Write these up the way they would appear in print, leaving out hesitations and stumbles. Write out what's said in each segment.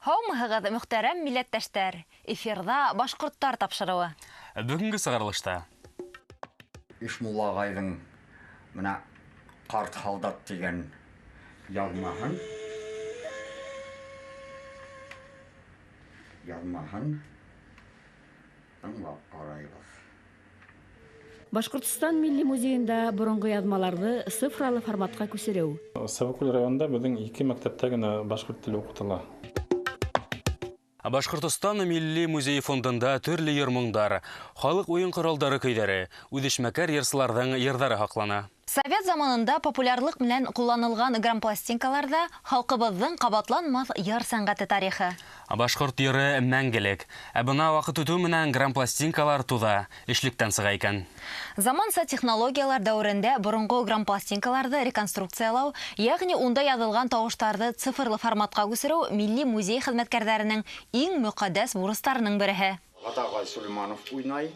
Һаумыһығыҙ, мөхтәрәм милләттәштәр! Эфирҙа башҡорттар тапшырыуы. Бөгөнгө сығарылышта Ишмулла ағайҙың мына «Ҡарт һалдат» тигән яҙмаһын тыңлап ҡарайбыҙ. Башҡортостан Милли музейында боронғо яҙмаларҙы цифралы форматҡа күсереү. Сабакүл районында беҙҙең 2 мәктәптә генә башҡорт теле уҡытыла. Башҡортостан Милли музей фондында төрлө йыр-моңдар, халыҡ уйын ҡоралдары көйҙәре, үҙешмәкәр йырсыларҙың йырҙары һаҡлана. Совет заманында популярлыҡ менән ҡулланылған грампластинкаларҙа халҡыбыҙҙың ҡабатланмаҫ йыр сәнғәте тарихы. Башҡорт йыры мәңгелек. Ә бына ваҡыт үтеү менән грампластинкалар туҙа, эшлектән сыға икән. Заманса технологиялар дәүерендә боронғо грампластинкаларҙы реконструкциялау, йәғни унда яҙылған тауыштарҙы цифрлы форматҡа күсереү милли музей хеҙмәткәрҙәренең иң мөҡәддәс бурыстарының береһе. Ғата ағай Сөләймәнов уйнай,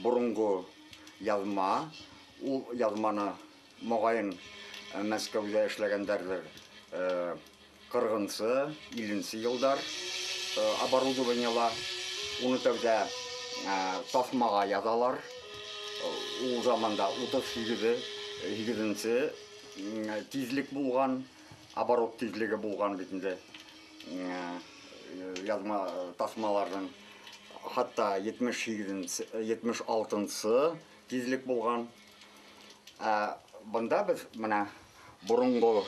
боронғо яҙма. Ул яҙманы моғайын Мәскәүҙә эшләгәндәрҙер, 40-нсы, 50-нсе йылдар оборудованиела уны тәүҙә таҫмаға яҙалар. Ул заманда 38-нсе тиҙлек булған, оборот тиҙлеге булған бит инде яҙма таҫмаларҙың. Хатта 76-нсы тиҙлек булған. Бында беҙ мына боронғо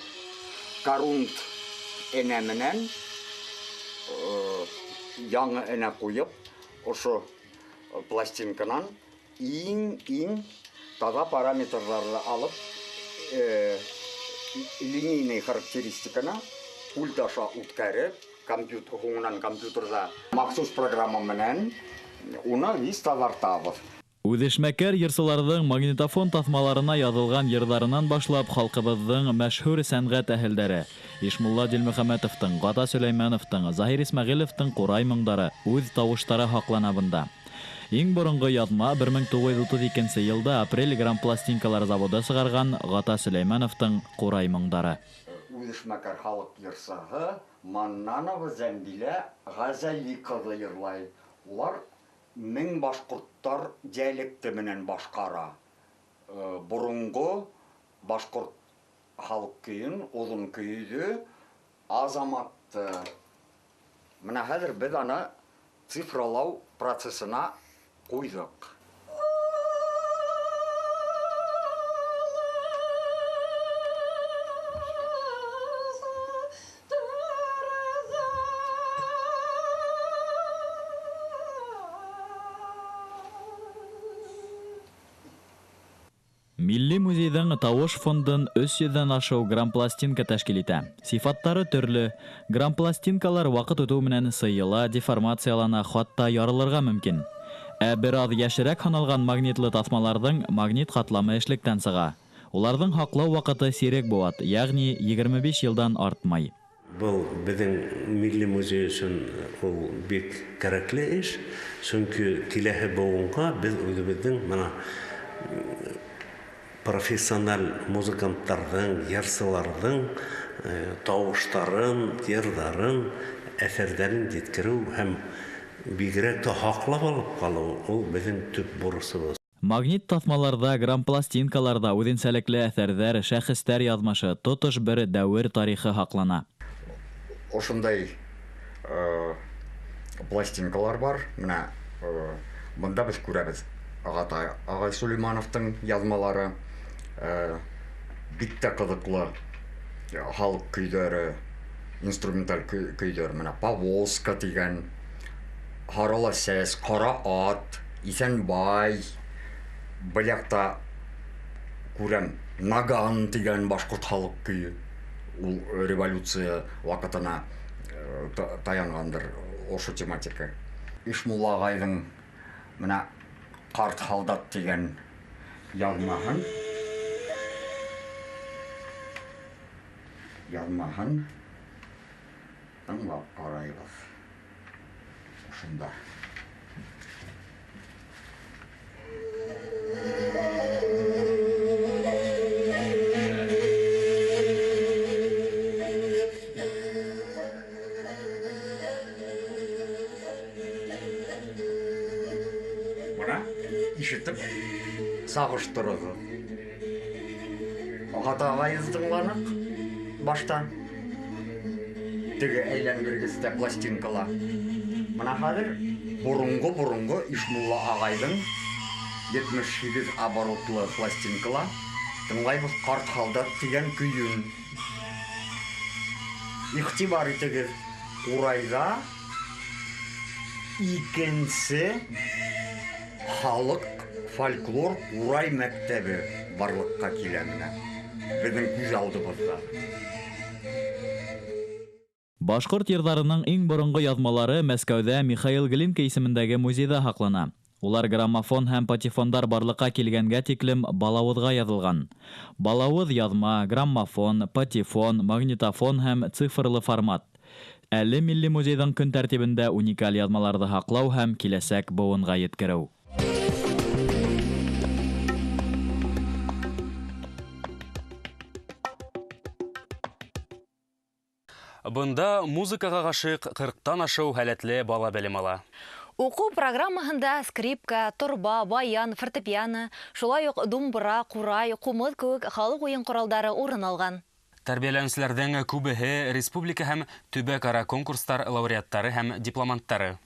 корунд энә менән яңы энә ҡуйып, ошо пластинканан иң таҙа параметрҙарҙы алып, линейный характеристиканы пульт аша үткәреп, компьютер, һуңынан компьютерҙа махсус программа менән уны вис таҙартабыҙ. Үҙешмәкәр йырсыларҙың магнитофон таҫмаларына яҙылған йырҙарынан башлап халҡыбыҙҙың мәшһүр сәнғәт әһелдәре Ишмулла Дилмөхәмәтовтың, Ғата Сөләймәновтың, Заһир Исмәғилевтың ҡурай моңдары, үҙ тауыштары һаҡлана бында. Иң боронғо яҙма 1932 йылда апрель грампластинкалар заводы сығарған Ғата Сөләймәновтың ҡурай моңдары. Үҙешмәкәр халыҡ йырсыһы Маннанова Зәмбилә Ғәзәли ҡыҙы йырлай. Улар мең башҡорттар диалекты менән башҡара. Боронғо башҡорт халыҡ көйөн, оҙон көйҙө, Азаматты. Мына хәҙер беҙ аны цифралау процессына ҡуйҙыҡ. Милли музейҙың тауыш фондын 300-дән ашыу грампластинка тәшкил итә. Сифаттары төрлө. Грампластинкалар ваҡыт үтеү менән сыйыла, деформациялана, хатта ярылырға мөмкин. Ә бер аҙ йәшерәк һаналған магнитлы таҫмаларҙың магнит ҡатламы эшлектән сыға. Уларҙың һаҡлау ваҡыты сирек быуат, йәғни 25 йылдан артмай. Был беҙҙең милли музей өсөн ул бик кәрәкле эш, сөнки киләһе быуынға беҙ үҙебеҙҙең мына профессиональ музыканттарҙың, йырсыларҙың тауыштарын, йырҙарын, әҫәрҙәрен еткереү һәм бигерәк тә һаҡлап алып ҡалыу ул беҙҙең төп бурысыбыҙ. Магнит таҫмаларҙа, грампластинкаларҙа үҙенсәлекле әҫәрҙәр, шәхестәр яҙмышы, тотош бер дәүер тарихы һаҡлана. Ошондай пластинкалар бар. Мына бында беҙ күрәбеҙ Ағатай ағай Сөләймәновтың яҙмалары, бик тә ҡыҙыҡлы халыҡ көйҙәре, инструменталь көйҙәр. Мына «Повозка» тигән, «Һарала сәс», «Ҡара ат», «Иҫәнбай», был яҡта күрәм «Наган» тигән башҡорт халыҡ көйө. Ул революция ваҡытына таянғандыр ошо тематика. Ишмулла ағайҙың мына «Ҡарт һалдат» тигән яҙмаһын тыңлап ҡарайбыҙ. Ошонда. Сағыштырығыҙ. Ағата ағайыбыҙ тыңланыҡ башта. Теге әйләндергестә пластинкала. Мына хәҙер боронғо Ишмулла ағайҙың 78 оборотлы пластинкала тыңлайбыҙ Ҡарт һалдат тигән көйөн. Иғтибар итегеҙ, ҡурайҙа икенсе халыҡ фольклор ҡурай мәктәбе барлыҡҡа килә менә беҙҙең күҙ алдыбыҙҙа. Башҡорт йырҙарының иң боронғо яҙмалары Мәскәүҙә Михаил Глинка исемендәге музейҙа һаҡлана. Улар граммофон һәм патефондар барлыҡҡа килгәнгә тиклем балауыҙға яҙылған. Балауыҙ яҙма, граммофон, патефон, магнитофон һәм цифрлы формат. Әле Милли музейҙың көн тәртибендә уникаль яҙмаларҙы һаҡлау һәм киләсәк быуынға еткереү. Бында музыкаға ғашиҡ 40-тан ашыу һәләтле бала белем ала. Уҡыу программаһында скрипка, торба, баян, фортепиано, шулай уҡ думбыра, ҡурай, ҡумыҙ кеүек халыҡ уйын ҡоралдары урын алған. Тәрбиәләнеүселәрҙең күбеһе республика һәм төбәк-ара конкурстар лауреаттары һәм дипломанттары.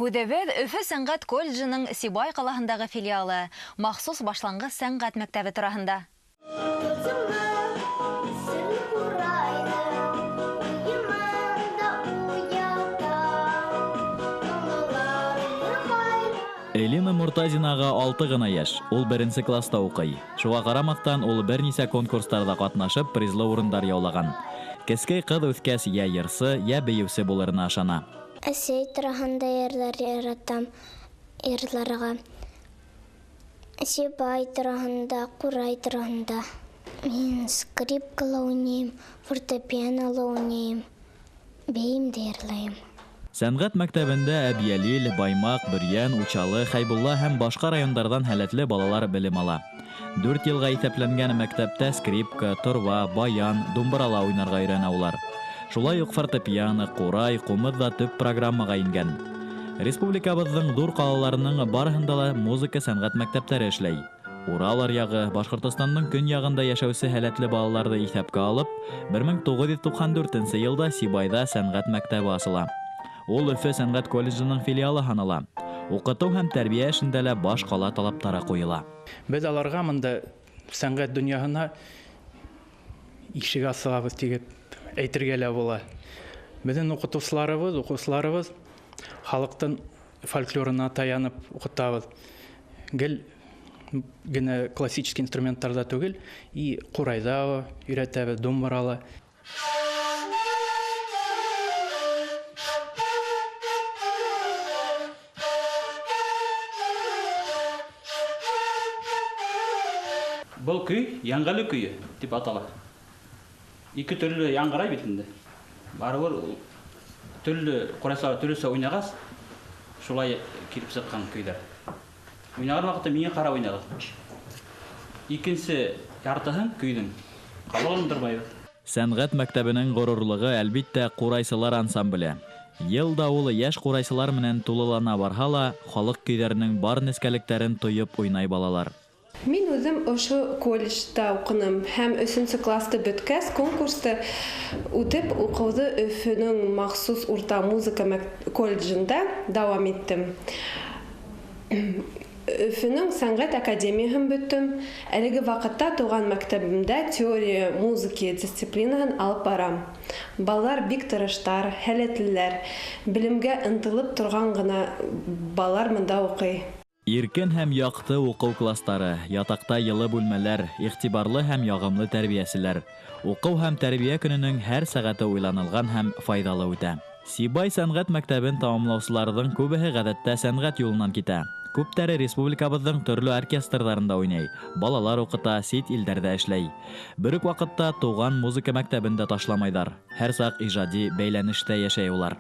Һүҙебеҙ Өфө сәнғәт колледжының Сибай ҡалаһындағы филиалы, махсус башланғыс сәнғәт мәктәбе тураһында. Элина Муртазинаға 6 ғына йәш, ул беренсе класста уҡый. Шуға ҡарамаҫтан, ул бер нисә конкурстарҙа ҡатнашып, призлы урындар яулаған. Кескәй ҡыҙ үҫкәс йә йырсы, йә бейеүсе булырына ышана. Әсәй тураһында йырҙар яратам, йырларға. Сибай тураһында, ҡурай тураһында. Мин скрипкала уйнайым, фортепианола уйнайым, бейем дә йырлайым. Сәнғәт мәктәбендә Әбйәлил, Баймаҡ, Бөрйән, Учалы, Хәйбулла һәм башҡа райондарҙан һәләтле балалар белем ала. 4 йылға иҫәпләнгән мәктәптә скрипка, торба, баян, думбырала уйнарға өйрәнә улар. Шулай уҡ фортепиано, ҡурай, ҡумыҙ ҙа төп программаға ингән. Республикабыҙҙың ҙур ҡалаларының барыһында ла музыка сәнғәт мәктәптәре эшләй. Урал аръяғы, Башҡортостандың көньяғында йәшәүсе һәләтле балаларҙы иҫәпкә алып, 1994 йылда Сибайҙа сәнғәт мәктәбе асыла. Ул Өфө сәнғәт колледжының филиалы һанала. Уҡытыу һәм тәрбиә эшендә лә баш ҡала талаптары ҡуйыла. Беҙ аларға мында сәнғәт донъяһына ишек асабыҙ тип әйтергә лә була. Беҙҙең уҡытыусыларыбыҙ, уҡыусыларыбыҙ халыҡтың фольклорына таянып уҡытабыҙ. Гел генә классический инструменттарҙа түгел, и ҡурайҙа өйрәтәбеҙ, думбырала. Был көй Яңғәле көйө тип атала. Ике төрлө яңғырай бит инде. Барыбер төрлө ҡурайсылар төрлөсә уйнағас, шулай килеп сыҡҡан көйҙәр. Уйнаған ваҡытта миңә ҡарап уйнағыҙ. Икенсе яртыһын көйҙөң ҡабаландырмайбыҙ. Сәнғәт мәктәбенең ғорурлығы әлбиттә ҡурайсылар ансамбле. Йыл да ул йәш ҡурайсылар менән тулылана барһа ла, халыҡ көйҙәренең бар нескәлектәрен тойоп уйнай балалар. Мин үҙем ошо колледжда уҡыным һәм 3-нсе класты бөткәс конкурсты үтеп уҡыуҙы Өфөнөң махсус урта музыка колледжында дауам иттем. Өфөнөң сәнғәт академияһын бөттөм. Әлеге ваҡытта тыуған мәктәбемдә теория музыки дисциплинаһын алып барам. Балалар бик тырыштар, һәләтлеләр, белемгә ынтылып торған ғына балалар мында уҡый. Иркен һәм яҡты уҡыу кластары, ятаҡта йылы бүлмәләр, иғтибарлы һәм яғымлы тәрбиәселәр. Уҡыу һәм тәрбиә көнөнөң һәр сәғәте уйланылған һәм файҙалы үтә. Сибай сәнғәт мәктәбен тамамлаусыларҙың күбеһе ғәҙәттә сәнғәт юлынан китә. Күптәре республикабыҙҙың төрлө оркестрҙарында уйнай, балалар уҡыта, сит илдәрҙә эшләй. Бер үк ваҡытта тыуған музыка мәктәбен дә ташламайҙар. Һәр саҡ ижади бәйләнештә йәшәй улар.